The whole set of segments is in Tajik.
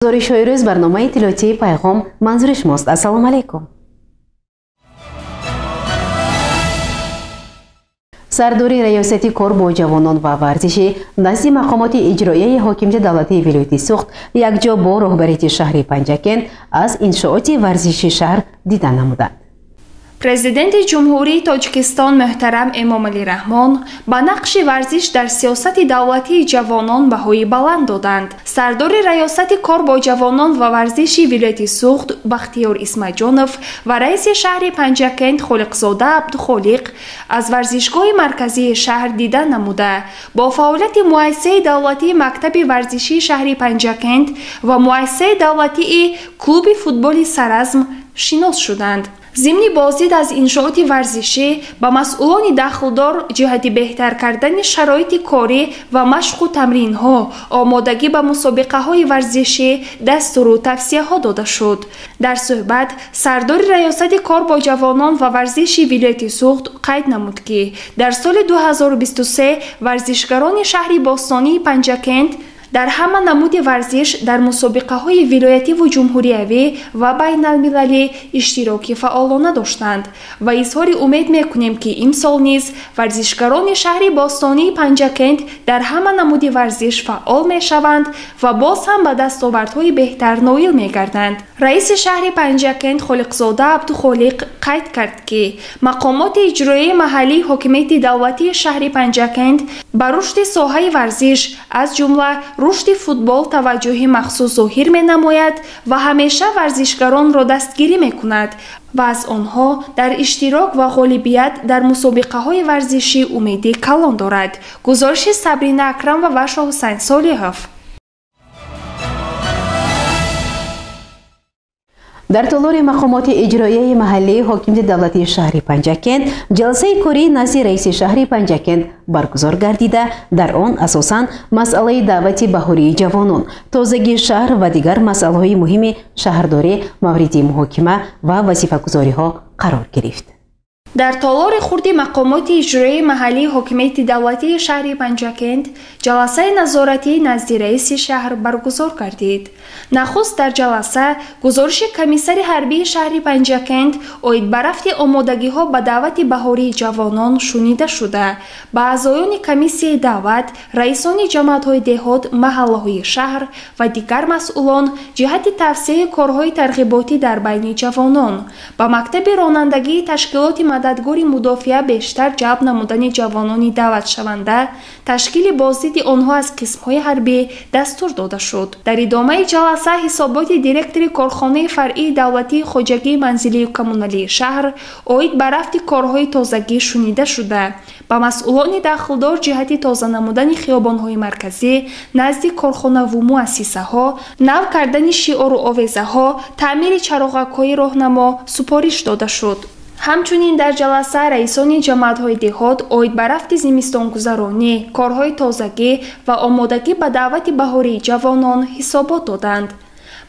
Гузоришҳои рӯз барномаи иттилоотии Пайғом манзури шумост. Ассалому алайкум. Сардори раёсати кор бо ҷавонон ва варзиши назди мақомоти иҷроияи ҳокимияти давлатии вилояти Суғд якҷо бо роҳбарияти шаҳри Панҷакент аз иншооти варзиши шаҳр дида намуданд. Президенти Ҷумҳурии Тоҷикистон муҳтарам Эмомалӣ Раҳмон ба нақши варзиш дар сиёсати давлатии ҷавонон баҳои баланд доданд. Сардори раёсати кор бо ҷавонон ва варзиши вилояти Суғд Бахтиёр Исмаҷонов ва раиси шаҳри Панҷакент Холиқзода Абдухолиқ аз варзишгоҳи марказии шаҳр дида намуда, бо фаъолияти муассисаи давлатии мактаби варзишии шаҳри Панҷакент ва муассисаи давлатии клуби футболи Саразм шинос шуданд. Зимни боздид аз иншооти варзишӣ ба масъулони дахлдор ҷиҳати беҳтар кардани шароити корӣ ва машқу тамринҳо, омодагӣ ба мусобиқаҳои варзишӣ дастуру тавсияҳо дода шуд. Дар суҳбат сардори раёсати кор бо ҷавонон ва варзиши вилояти Суғд қайд намуд, ки дар соли 2023 варзишгарони шаҳри бостонии Панҷакент дар ҳама намуди варзиш дар мусобиқаҳои вилоятиву ҷумҳуриявӣ ва байналмилалӣ иштироки фаъолона доштанд ва изҳори умед мекунем, ки имсол низ варзишгарони шаҳри бостонии Панҷакент дар ҳама намуди варзиш фаъол мешаванд ва боз ҳам ба дастовардҳои беҳтар ноил мегарданд. Раиси шаҳри Панҷакент Холиқзода Абдухолиқ қайд кард, ки мақомоти иҷроияи маҳаллии ҳокимияти давлатии шаҳри Панҷакент ба рушди соҳаи варзиш, аз ҷумла рушди футбол таваҷҷӯҳи махсус зоҳир менамояд ва ҳамеша варзишгаронро дастгирӣ мекунад ва аз онҳо дар иштирок ва ғолибият дар мусобиқаҳои варзишӣ умеди калон дорад. Гузориши Сабрина Акрамова ва Шоҳусайн Солиҳов. Дар толори мақомоти иҷроияи маҳаллии ҳокимияти давлатии шаҳри Панҷакент ҷаласаи кории назди раиси шаҳри Панҷакент баргузор гардида, дар он асосан масъалаи даъвати баҳории ҷавонон, тозагии шаҳр ва дигар масъалаҳои муҳими шаҳрдорӣ мавриди муҳокима ва вазифагузориҳо қарор гирифт. Дар толори хурди мақомоти иҷроияи маҳаллии ҳокимияти давлатии шаҳри Панҷакент ҷаласаи назоратӣ назди раиси шаҳр баргузор гардид. Нахуст дар ҷаласа гузориши комиссари ҳарбии шаҳри Панҷакент оид ба рафти омодагиҳо ба даъвати баҳории ҷавонон шунида шуда, ба аъзоёни комиссияи даъват, раисони ҷамоатҳои деҳот, маҳаллаҳои шаҳр ва дигар масъулон ҷиҳати тавсияи корҳои тарғиботӣ дар байни ҷавонон, ба мактаби ронандагии ташкилоти мададгори мудофиа бештар ҷалб намудани ҷавонони даъватшаванда, ташкили боздиди онҳо аз қисмҳои ҳарбӣ дастур дода шуд. Дар идомаи ҷаласа ҳисоботи директори корхонаи фаръии давлатии хоҷагии манзилию коммуналии шаҳр оид ба рафти корҳои тозагӣ шунида шуда, ба масъулони дахлдор ҷиҳати тоза намудани хиёбонҳои марказӣ назди корхонаву муассисаҳо, нав кардани шиору овезаҳо, таъмири чароғакҳои роҳнамо супориш дода шуд. Ҳамчунин дар ҷаласа раисони ҷамоатҳои деҳот оид ба рафти зимистонгузаронӣ, корҳои тозагӣ ва омодагӣ ба даъвати баҳории ҷавонон ҳисобот доданд.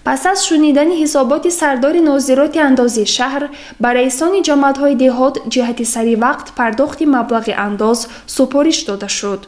Пас аз шунидани ҳисоботи сардори нозироти андози шаҳр ба раисони ҷамоатҳои деҳот ҷиҳати саривақт пардохти маблағи андоз супориш дода шуд.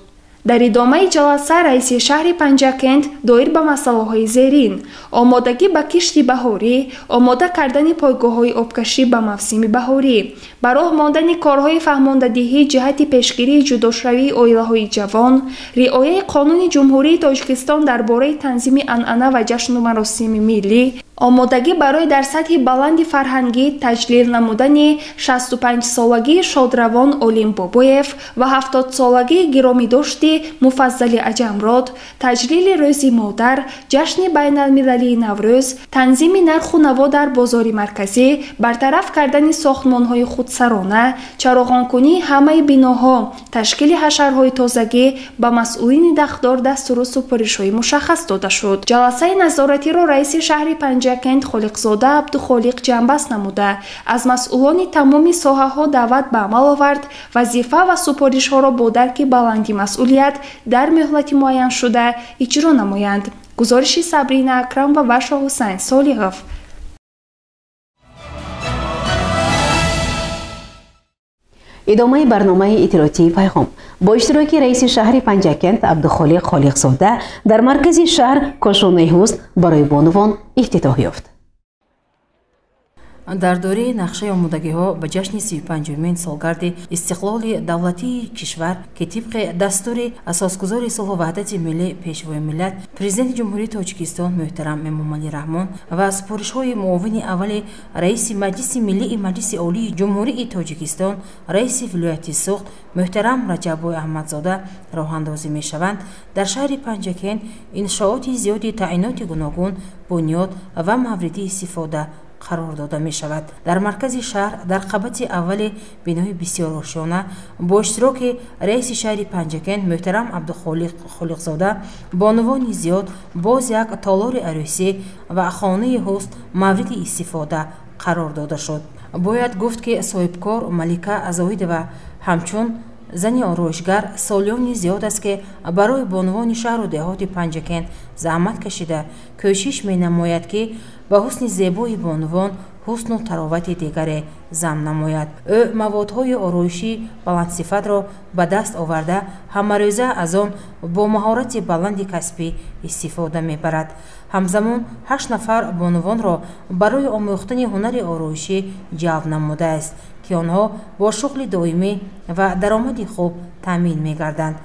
Дар идомаи ҷаласа раиси шаҳри Панҷакент доир ба масъалаҳои зерин: омодагӣ ба кишти баҳорӣ, омода кардани пойгоҳҳои обкашӣ ба мавсими баҳорӣ, ба роҳ мондани корҳои фаҳмондадиҳӣ ҷиҳати пешгирии ҷудошавии оилаҳои ҷавон, риояи қонуни Ҷумҳурии Тоҷикистон дар бораи танзими анъана ва ҷашну маросими миллӣ, омодагӣ барои дар сатҳи баланди фарҳангӣ таҷлил намудани 65-солагии шодравон Олим Бобоев ва 70-солагии гиромидошти Муфаззали Аҷамрод, таҷлили Рӯзи модар, ҷашни байналмилалии Наврӯз, танзими нарху наво дар бозори марказӣ, бартараф кардани сохтмонҳои худсарона, чароғонкунии ҳамаи биноҳо, ташкили ҳашарҳои тозагӣ ба масъулини дахлдор дастуру супоришҳои мушаххас дода шуд. Ҷаласаи назоратиро раиси шаҳри Панҷакент Холиқзода Абдухолиқ ҷамъбаст намуда, аз масъулони тамоми соҳаҳо даъват ба амал овард вазифа ва супоришҳоро бо дарки баланди масъулият дар муҳлати муайяншуда иҷро намоянд. Гузориши Сабрина Акрамова ва Шоҳусайн Солиҳов. Идомаи барномаи иттилоотии пайғом бо иштироки раиси шаҳри Панҷакент Абдухолиқ Холиқзода дар маркази шаҳр кошонаи ҳусн барои бонувон ифтитоҳ ёфт. Дар доираи нақшаи омодагиҳо ба ҷашни 35-умин солгарди истиқлоли давлатии кишвар, ки тибқи дастури асосгузори сулҳу ваҳдати миллӣ, Пешвои миллат, Президенти Ҷумҳурии Тоҷикистон муҳтарам Эмомалӣ Раҳмон ва супоришҳои муовини аввали раиси Маҷлиси Миллии Маҷлиси Олии Ҷумҳурии Тоҷикистон, раиси вилояти Суғд муҳтарам Раҷаббой Аҳмадзода роҳандозӣ мешаванд, дар шаҳри Панҷакент иншооти зиёди таъиноти гуногун бунёд ва мавриди истифода қарор дода мешавад. Дар маркази шаҳр дар қабати аввали бинои бисёрошёна бо иштироки раиси шаҳри Панҷакент муҳтарам Абдухолиқ Холиқзода бонувони зиёд боз як толори арӯсӣ ва хонаи ҳусн мавриди истифода қарор дода шуд. Бояд гуфт, ки соҳибкор Малика Зоҳидова ҳамчун зани ороишгар солиёни зиёд аст, ки барои бонувони шаҳру деҳоти Панҷакент заҳмат кашида, кӯшиш менамояд, ки ба ҳусни зебои бонувон ҳусну таровати дигаре зам намояд. Ӯ маводҳои ороишии баландсифатро ба даст оварда, ҳамарӯза аз он бо маҳорати баланди касбӣ истифода мебарад. Ҳамзамон 8 нафар бонувонро барои омӯхтани ҳунари ороишӣ ҷалб намудааст, ки онҳо бо шуғли доимӣ ва даромади хуб таъмин мегарданд.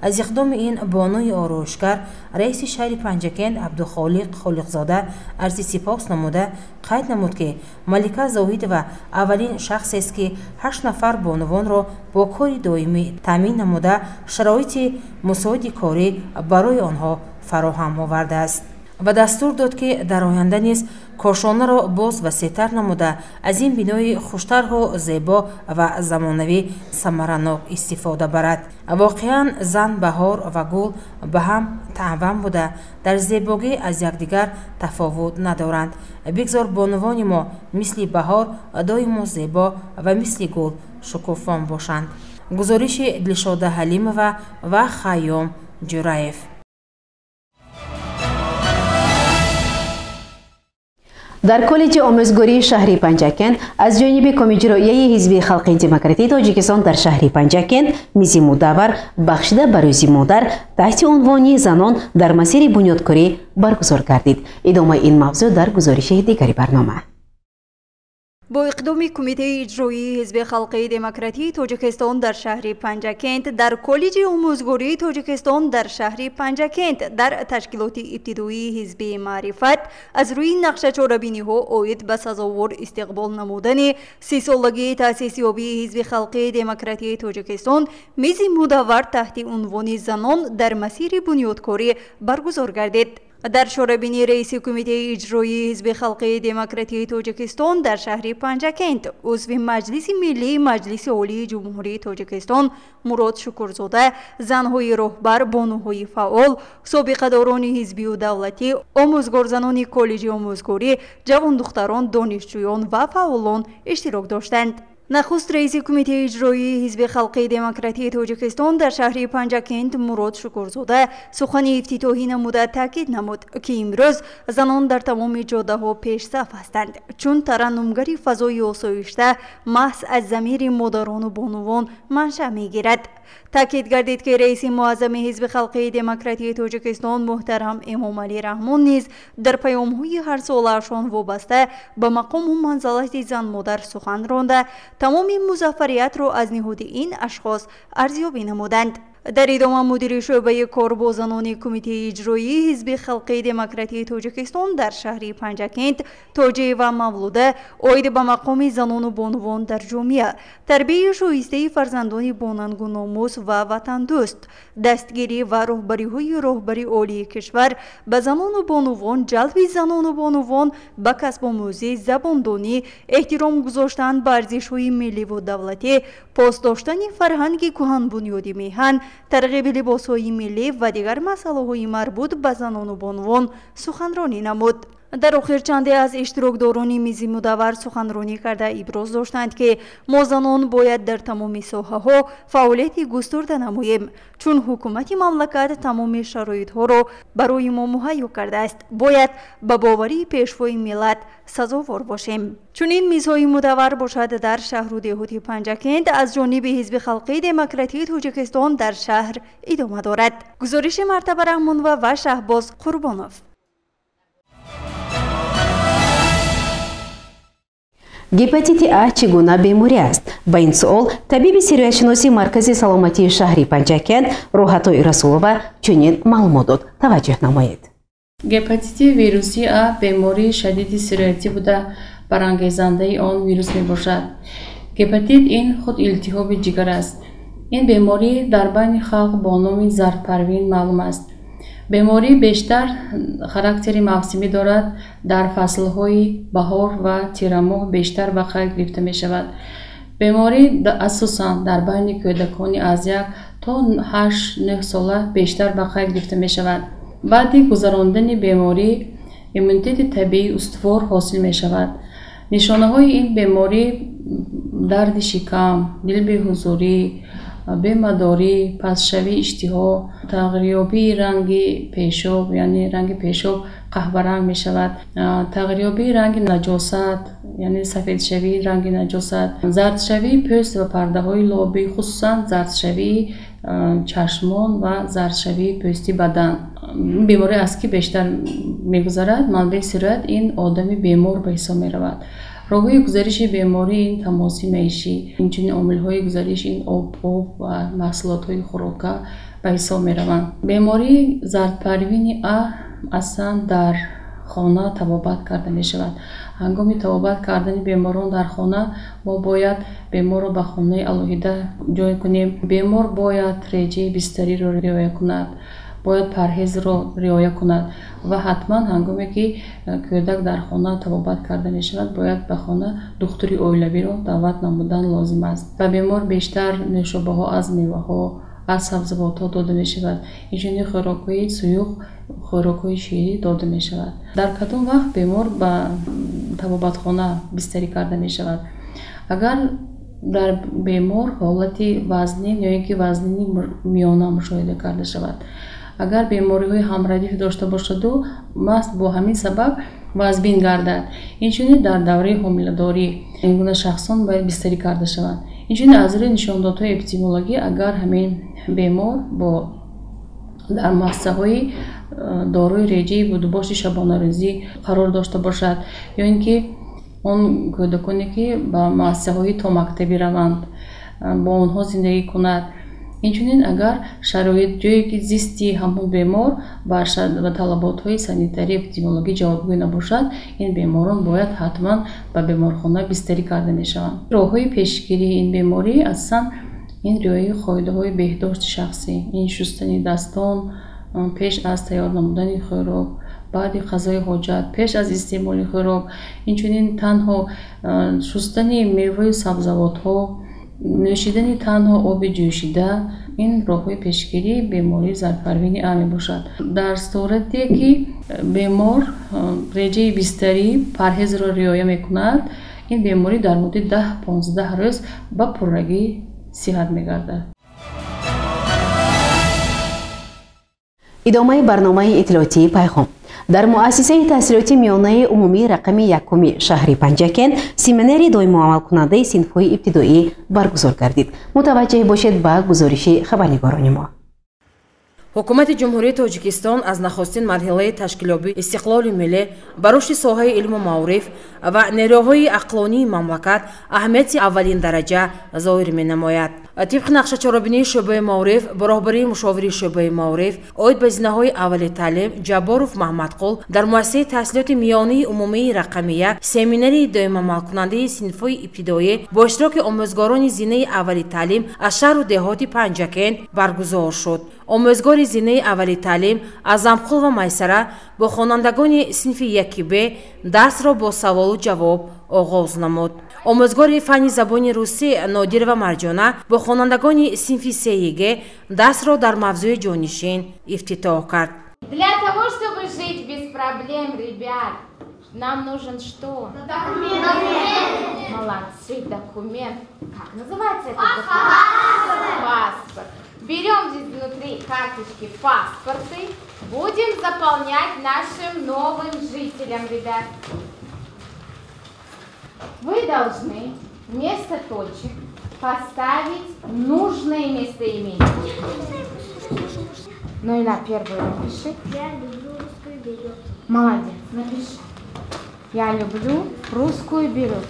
Аз иқдоми ин бонуи ороишгар раиси шаҳри Панҷакент Абдухолиқ Холиқзода арзи сипос намуда, қайд намуд, ки Малика Зоҳидова аввалин шахсест, ки 8 нафар бонувонро бо кори доимӣ таъмин намуда, шароити мусоиди корӣ барои онҳо фароҳам овардааст ва дастур дод, ки дар оянда низ кошонаро боз васеътар намуда, аз ин бинои хуштарҳу зебо ва замонавӣ самаранок истифода барад. Воқеан, зан, баҳор ва гул ба ҳам таъвам буда, дар зебогӣ аз якдигар тафовут надоранд. Бигзор бонувони мо мисли баҳор доимо зебо ва мисли гул шукуфон бошанд. Гузориши Дилшода Ҳалимова ва Хайём Ҷураев. Дар коллеҷи омӯзгории шаҳри Панҷакент аз ҷониби Комиҷроияи Ҳизби Халқии Демократии Тоҷикистон дар шаҳри Панҷакент мизи мудаввар бахшида ба Рӯзи модар таҳти унвони «Занон дар масири бунёдкорӣ» баргузор гардид. Идомаи ин мавзӯъ дар гузориши дигари барнома. Бо иқдоми Кумитаи иҷроии Ҳизби Халқии Демократии Тоҷикистон дар шаҳри Панҷакент, дар Коллеҷи омӯзгории Тоҷикистон дар шаҳри Панҷакент, дар ташкилоти ибтидоии ҳизби Маърифат аз рӯи нақшачорабиниҳо оид ба сазовор истиқбол намудани 30-солагии таъсисёбии Ҳизби Халқии Демократии Тоҷикистон мизи мудаввар таҳти унвони «Занон дар масири бунёдкорӣ» баргузор гардид. Дар чорабинӣ раиси Кумитаи иҷроии Ҳизби Халқии Демократии Тоҷикистон дар шаҳри Панҷакент, узви Маҷлиси Миллии Маҷлиси Олии Ҷумҳурии Тоҷикистон Мурод Шукурзода, занҳои роҳбар, бонуҳои фаъол, собиқадорони ҳизбию давлатӣ, омӯзгорзанони коллеҷи омӯзгорӣ, ҷавондухтарон, донишҷӯён ва фаъолон иштирок доштанд. Нахуст раиси Кумитаи иҷроии Ҳизби Халқии Демократии Тоҷикистон дар шаҳри Панҷакент Мурод Шукурзода сухани ифтитоҳӣ намуда таъкид намуд, ки имрӯз занон дар тамоми ҷодаҳо пешсаф ҳастанд, чун тараннумгари фазои осоишта маҳз аз замири модарону бонувон маншаъ мегирад. Таъкид гардид, ки раиси муаззами Ҳизби Халқии Демократии Тоҷикистон муҳтарам Эмомалӣ Раҳмон низ дар паёмҳои ҳарсолаашон вобаста ба мақому манзалати зан-модар сухан ронда, тамоми музаффариятро аз ниҳоди ин ашхос арзёбӣ намуданд. Дар идома мудири шӯъбаи кор бо занони Кумитаи иҷроии Ҳизби Халқии Демократии Тоҷикистон дар шаҳри Панҷакент Тоҷиева Мавлуда оид ба мақоми занону бонувон дар ҷомеа, тарбияи шоистаи фарзандони бонангу номус ва ватандӯст, дастгирӣ ва роҳбариҳои роҳбари олии кишвар ба занону бонувон, ҷалби занону бонувон ба касбомӯзӣ, забондонӣ, эҳтиром гузоштан ба арзишҳои милливу давлатӣ, пос доштани фарҳанги кӯҳанбунёди меҳан, тарғиби либосҳои миллӣ ва дигар масъалаҳои марбут ба занону бонувон суханронӣ намуд. Дар охир чанде аз иштирокдорони мизи мудаввар суханронӣ карда иброз доштанд, ки мо занон бояд дар тамоми соҳаҳо фаъолияти густурда намоем, чун ҳукумати мамлакат тамоми шароитҳоро барои мо муҳайё кардааст. Бояд ба боварии пешвои миллат сазовор бошем. Чунин мизҳои мудаввар бошад дар шаҳру деҳоти Панҷакент аз ҷониби Ҳизби Халқии Демократии Тоҷикистон дар шаҳр идома дорад. Гузориши Мартаба Раҳмонова ва Шаҳбоз Қурбонов. Гепатити А чӣ гуна беморӣ аст? Ба ин суол табиби сироятшиноси Маркази саломатии шаҳри Панҷакент Роҳатои Расулова чунин маълумот дод. Таваҷҷӯҳ намоед. Гепатити вирусии А бемории шадиди сироятӣ буда, барангезандаи он вирус мебошад. Гепатит ин худ илтиҳоби ҷигар аст. Ин беморӣ дар байни халқ бо номи зардпарвин маълум аст. Беморӣ бештар характери мавсимӣ дорад, дар фаслҳои баҳор ва тирамоҳ бештар ба қайд гирифта мешавад. Беморӣ асосан дар байни кӯдакони аз 1 то 8-9 сола бештар ба қайд гирифта мешавад. Баъди гузарондани беморӣ иммунитети табиӣ устувор ҳосил мешавад. Нишонаҳои ин беморӣ дарди шикам, дилбеҳузурӣ, бемадорӣ, пастшавии иштиҳо, тағйирёбии ранги пешоб, яъне ранги пешоб қаҳваранг мешавад, тағйирёбии ранги наҷосат, яъне сафедшавии ранги наҷосат, зардшавии пӯст ва пардаҳои лобӣ, хусусан зардшавии чашмон ва зардшавии пӯсти бадан. Ин беморӣ аст ки бештар мегузарад. Манбаи сироят ин одами бемор ба ҳисоб меравад. Роҳҳои гузариши беморӣ ин тамоси маишӣ, инчунин омилҳои гузариш ин об ва маҳсулотҳои хӯрока ба ҳисоб мераванд. Бемории зардпарвини А аслан дар хона табобат карда мешавад. Ҳангоми табобат кардани беморон дар хона мо бояд беморро ба хонаи алоҳида ҷой кунем. Бемор бояд реҷаи бистариро риоя кунад, бояд парҳезро риоя кунад ва ҳатман ҳангоме ки кӯдак дар хона табобат карда мешавад, бояд ба хона духтури оилавиро даъват намудан лозим аст. Ба бемор бештар нӯшобаҳо аз меваҳо, аз сабзавотҳо дода мешавад. Инчунин хӯрокҳои суюқ, хӯрокҳои ширӣ дода мешавад. Дар кадом вақт бемор ба табобатхона бистарӣ карда мешавад? Агар дар бемор ҳолати вазнин ё ин ки вазнини миёна мушоҳида карда шавад, агар бемориҳои ҳамрадиф дошта бошаду маҳз бо ҳамин сабаб вазбин гардад. Инчунин дар давраи ҳомиладорӣ ин гуна шахсон бояд бистарӣ карда шаванд. Инчунин аз рӯи нишондодҳои эпидемиологӣ агар ҳамин бемор бо дар муассисаҳои дорои реҷаи будубоши шабонарӯзӣ қарор дошта бошад, ё ин ки он кӯдаконе ки ба муассисаҳои томактабӣ раванд, бо онҳо зиндагӣ кунад. Инчунин агар шароит ҷое ки зисти ҳамон бемор ба талаботҳои санитарии эпидемиологӣ ҷавобгӯ набошад, ин беморон бояд ҳатман ба беморхона бистарӣ карда мешаванд. Роҳҳои пешгирии ин беморӣ асосан ин риояи қоидаҳои беҳдошти шахсӣ, ин шустани дастон пеш аз тайёр намудани хӯрок, баъди қазои ҳоҷат, пеш аз истеъмоли хӯрок, инчунин танҳо шустани меваю сабзавотҳо, нӯшидани танҳо оби ҷӯшида. Ин роҳҳои пешгирии бемории зардпарвини А мебошад. Дар сурате ки бемор реҷаи бистарӣ парҳезро риоя мекунад, ин беморӣ дар муддати 10-15 рӯз ба пуррагӣ сиҳат мегардад. Идомаи барномаи иттилоотии Пайғом. Дар муассисаи таҳсилоти миёнаи умумии рақами якуми шаҳри Панҷакент семинари доимоамалкунандаи синфҳои ибтидоӣ баргузор гардид. Мутаваҷҷеҳ бошед ба гузориши хабарнигорони мо. Ҳукумати Ҷумҳурии Тоҷикистон аз нахустин марҳилаи ташкилёбии истиқлоли миллӣ ба рушди соҳаи илму маориф ва нерӯҳои ақлонии мамлакат аҳамияти аввалин дараҷа зоҳир менамояд. Тибқи нақшачорабинии шӯъбаи маориф бо роҳбарии мушовири шӯъбаи маориф оид ба зинаҳои аввали таълим Ҷабборов Маҳмадқул дар муассисаи таҳсилоти миёнаи умумии рақами 1 семинари доимамалкунандаи синфҳои ибтидоӣ бо иштироки омӯзгорони зинаи аввали таълим аз шаҳру деҳоти Панҷакент баргузор шуд. Омӯзгори зинаи аввали таълим Азамқул ва Майсара бо хонандагони синфи 1Б дарсро бо саволу ҷавоб оғоз намуд. Омӯзгори фанни забони русӣ Нодирова Марҷона бо хонандагони синфи 3Г дарсро дар мавзӯи ҷонишин ифтитоҳ кард. Для того, чтобы жить без проблем, ребят, нам нужен что? Документ. Молодцы, документ. Как называется этот документ? Паспорт. Берем здесь внутри карточки паспорты. Будем заполнять нашим новым жителям, ребят. Вы должны вместо точек поставить нужное местоимение. Ну и на первую напиши. Я люблю русскую березу. Молодец, напиши. Я люблю русскую березу.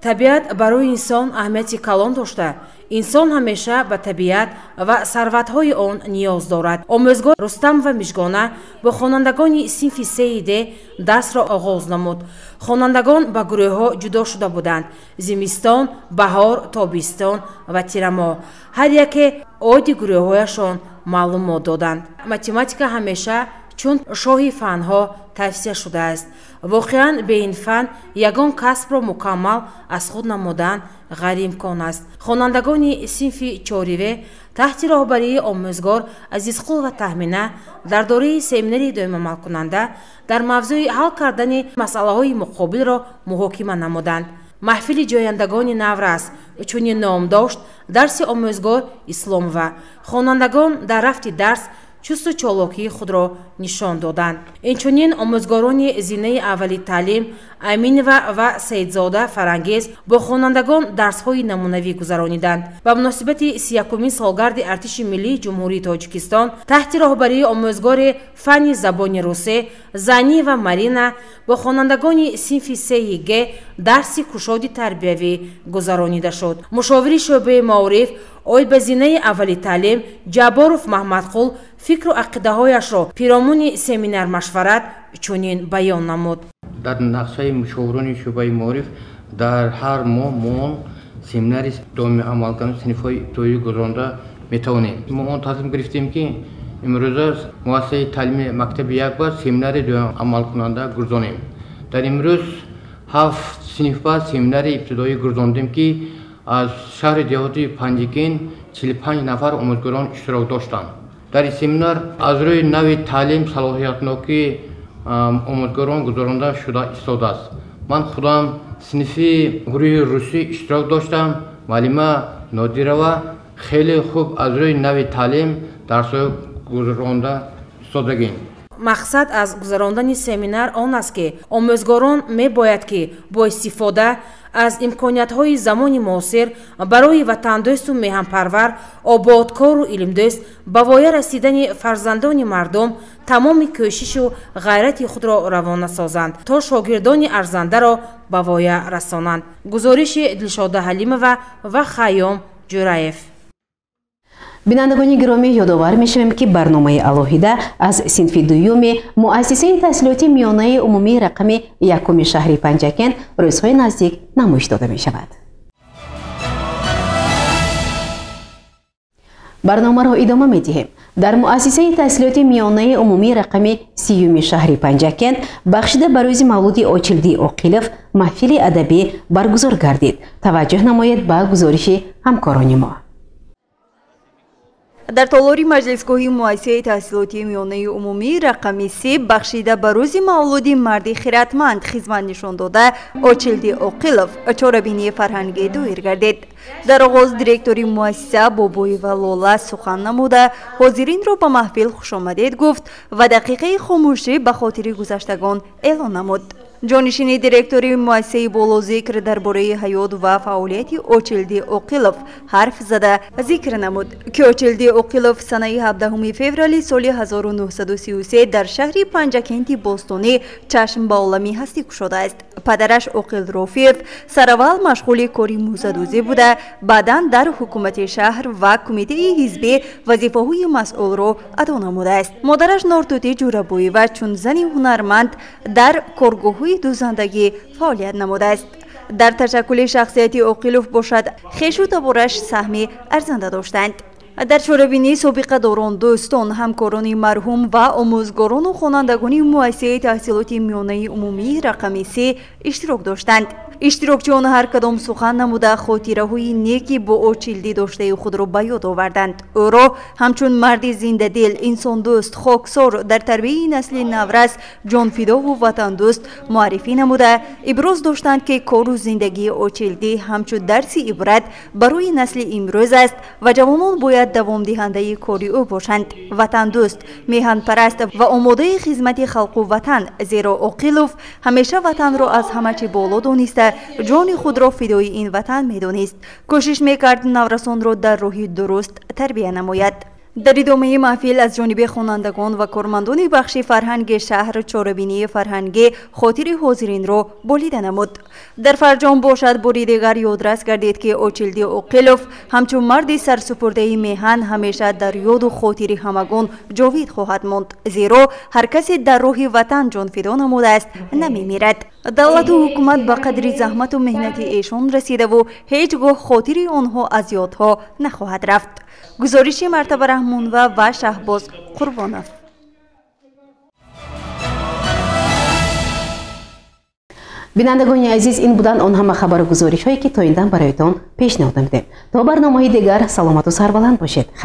Табиат барои инсон аҳамияти калон дошта, инсон ҳамеша ба табиат ва сарватҳои он ниёз дорад. Омӯзгор Рустамова Мижгона бо хонандагони синфи сеи Д дарсро оғоз намуд. Хонандагон ба гурӯҳҳо ҷудо шуда буданд: зимистон, баҳор, тобистон ва тирамоҳ. Ҳар яке оиди гурӯҳҳояшон маълумот доданд. Математика ҳамеша чун шоҳи фанҳо тавсия шудааст. Воқеан, бе ин фан ягон касбро мукаммал аз худ намудан ғайриимкон аст. Хонандагони синфи чориве таҳти роҳбарии омӯзгор Азизқулова Таҳмина дар дораи семинари доимамалкунанда дар мавзӯи ҳал кардани масъалаҳои муқобилро муҳокима намуданд. Маҳфили ҷӯяндагони наврас чунин ном дошт дарси омӯзгор Исломова. Хонандагон дар рафти дарс чусту чолокии худро нишон доданд. Инчунин омӯзгорони зинаи аввали таълим Аминова ва Саидзода Фарангез бо хонандагон дарсҳои намунавӣ гузарониданд. Ба муносибати 31-умин солгарди Артиши миллии Ҷумҳурии Тоҷикистон таҳти роҳбарии омӯзгори фанни забони русӣ Заниева Марина бо хонандагони синфи сеи Г дарси кушоди тарбиявӣ гузаронида шуд. Мушовири шӯъбаи маориф оид ба зинаи аввали таълим Ҷабборов Маҳмадқул фикру ақидаҳояшро пиромуни семинар машварат чунин баён намуд. Дар нақшаи мушовирони шӯъбаи маориф дар ҳар моҳ мо семинари доимӣ амалкунанда синфҳои ибтидоӣ гузаронда метавонем. Мо он тасмим гирифтем, ки имрӯза муассисаи таълими мактаби як ба семинари доимӣ амалкунанда гузаронем. Дар имрӯз 7 синф ба семинари ибтидоӣ гузарондем, ки аз шаҳри деҳоти Панҷакент 45 нафар омӯзгорон иштирок доштанд. Дар ин семинар аз рӯи нави таълим салоҳиятнокии омӯзгорон гузаронда шуда истодааст. Ман худам синфи гурӯҳи русӣ иштирок доштам. Муаллима Нодирова хеле хуб аз рӯи нави таълим дарсҳо гузаронда истодагем. Мақсад аз гузарондани семинар он аст, ки омӯзгорон мебояд, ки бо истифода аз имкониятҳои замони муосир барои ватандӯсту меҳанпарвар, ободкору илмдӯст ба воя расидани фарзандони мардум тамоми кӯшишу ғайрати худро равона созанд, то шогирдони арзандаро ба воя расонанд. Гузориши Дилшода Ҳалимова ва Хайём Ҷураев. Бинандагони гиромӣ, ёдовар мешавем, ки барномаи алоҳида аз синфи дуюми муассисаи таҳсилоти миёнаи умумии рақами якуми шаҳри Панҷакент рӯзҳои наздик намоиш дода мешавад. Барномаро идома медиҳем. Дар муассисаи таҳсилоти миёнаи умумии рақами 30-юми шаҳри Панҷакент бахшида ба рӯзи мавлуди Очилдӣ Оқилов маҳфили адабӣ баргузор гардид. Таваҷҷӯҳ намоед ба гузориши ҳамкорони мо. Дар толори маҷлисгоҳи муассисаи таҳсилоти миёнаи умумӣ рақами 3 бахшида ба рӯзи мавлуди марди хиратманд хизмат нишон дода Очилдӣ Оқилов чорабинии фарҳангӣ доир гардид. Дар оғоз директори муассиса Бобоева Лола сухан намуда ҳозиринро ба маҳфил хушомадед гуфт ва дақиқаи хомӯшӣ ба хотири гузаштагон эълон намуд. Ҷонишини директори муассисаи болозикр дар бораи ҳаёт ва фаъолияти Очилдӣ Оқилов ҳарф зада зикр намуд, ки Очилдӣ Оқилов санаи 17 феврали соли 1933 дар шаҳри Панҷакенти бостонӣ чашм ба олами ҳастӣ кушодааст. Падараш Оқил Рофиев сараввал машғули кори мӯзадӯзӣ буда, баъдан дар ҳукумати шаҳр ва кумитаи ҳизбӣ вазифаҳои масъулро адо намудааст. Модараш Нортутӣ Ҷурабоева чун зани ҳунарманд дар коргоҳҳои дӯзандагӣ фаъолият намудааст. Дар ташаккули шахсияти Оқилов бошад, хешу табораш саҳми арзанда доштанд. Дар чорабинии собиқадорон, дӯстон, ҳамкорони марҳум ва омӯзгорону хонандагони муассисаи таҳсилоти миёнаи умумии рақами 3 иштирок доштанд. Иштирокчиён ҳар кадом сухан намуда хотираҳои неки бо Очилдӣ доштаи худро ба ёд оварданд. Ӯро ҳамчун марди зиндадил, инсондӯст, хоксор, дар тарбияи насли наврас, ҷонфидову ватандӯст муаррифӣ намуда, иброз доштанд, ки кору зиндагии Очилдӣ ҳамчун дарси ибрат барои насли имрӯз аст ва ҷавонон бояд давомдиҳандаи кори ӯ бошанд. Ватандӯст, меҳанпараст ва омодаи хизмати халқу ватан, зеро Оқилов ҳамеша ватанро аз ҳама чӣ боло дониста, ҷони худро фидои ин ватан медонист. Кӯшиш мекард наврасонро дар роҳи дуруст тарбия намояд. Дар идомаи маҳфил аз ҷониби хонандагон ва кормандони бахши фарҳанги шаҳр чорабинии фарҳангӣ хотири ҳозиринро болида намуд. Дар фарҷом бошад, бори дигар ёдрас гардид, ки Очилдӣ Оқилов ҳамчун марди сарсупурдаи меҳан ҳамеша дар ёду хотири ҳамагон ҷовид хоҳад монд, зеро ҳар касе дар роҳи ватан ҷонфидо намудааст, намемирад. Давлату ҳукумат ба қадри заҳмату меҳнати эшон расидаву ҳеҷ гоҳ хотири онҳо аз ёдҳо нахоҳад рафт. Гузориши Мартаба Раҳмонова ва Шаҳбоз Қурбонов. Бинандагони азиз, ин буданд он ҳама хабару гузоришҳое, ки то ин дам бароятон пешниҳод намудем. То барномаҳои дигар саломату сарбаланд бошед. Хайр.